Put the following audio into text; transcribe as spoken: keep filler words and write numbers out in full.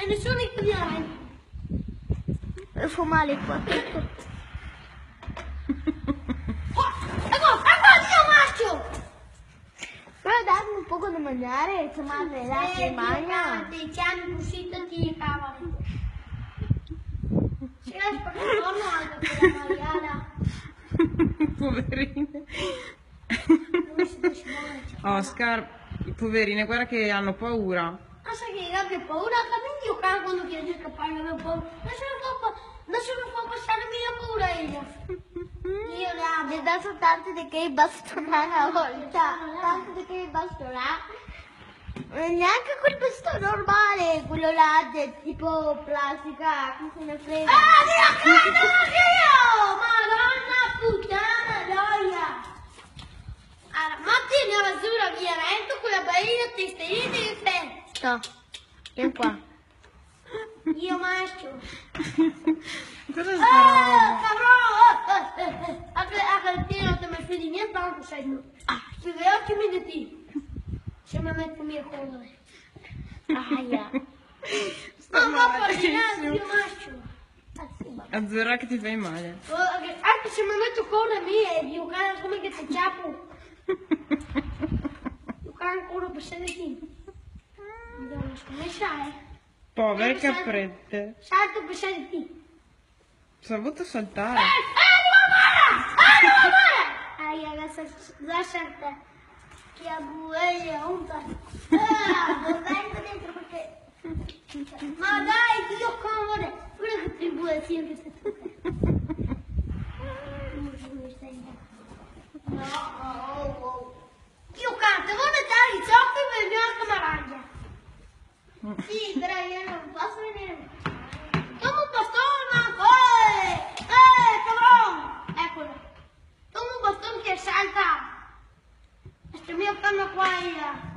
E nesuni italiani. E fa male qua. Eco, eco, eco, Dio, macio! Però dame un poco da magnare, che mame, dai, che magna. Te ciami cusì, ti cavali. Se la spara, no, no, anche per la maiala. Poverine. Oscar, poverine, guarda che hanno paura. Ma sa che i ga paura? Anca mi, io, quando che io scapar, gavevo paura. Ma se no fa pa-, ma se no fa pasar mia paura ela. Io la... Ghe dà soltanto de che bastonà na volta. Tanto de che bastonà. Eh, neanche quel bastone normale, quello là de tipo plastica, chi se ne frega. Ah, Dio, Dio, Dio! Madonna puttana, gioia! Allora, ma tieni la basura via, dentro quella baia, ti stai lì, ti stai. No, vien qua. Io, maestro. Cosa sta roba? Ah, cabrón! Eh, eh, eh, eh. Anca, anca ti no te me fidi niente, tanto sei... Ah, ti vedi che mi diti. Se me meto mia cosa. Aia. Sta malissimo. Ma va, porca, io, maestro. Azzurra che ti fai male. Oh, anca se me meto a corer mi, eh, io, cara, come che te ciapo? Io, cara, ancora per sentire. Madonna, scommesa, eh. Povere caprette. Salto per sentire. Cosa ha avuto saltare? Eh, eh, no, guarda! Eh, no, guarda! Aia, la sa-, la salta. Che bueia, un pa-, ah, dov'è dentro perché... Ma dai, Dio, come? Guarda che tribolazione che sta tutta. No, oh, oh. Io canto, vuoi mettere i ciocchi per il mio arco marangia? Sì, però io non posso venire. Toma un bastone, manco! Eh! Eh, cabrón! Eccolo. Toma un bastone che salta! Sto mio cane qua, io.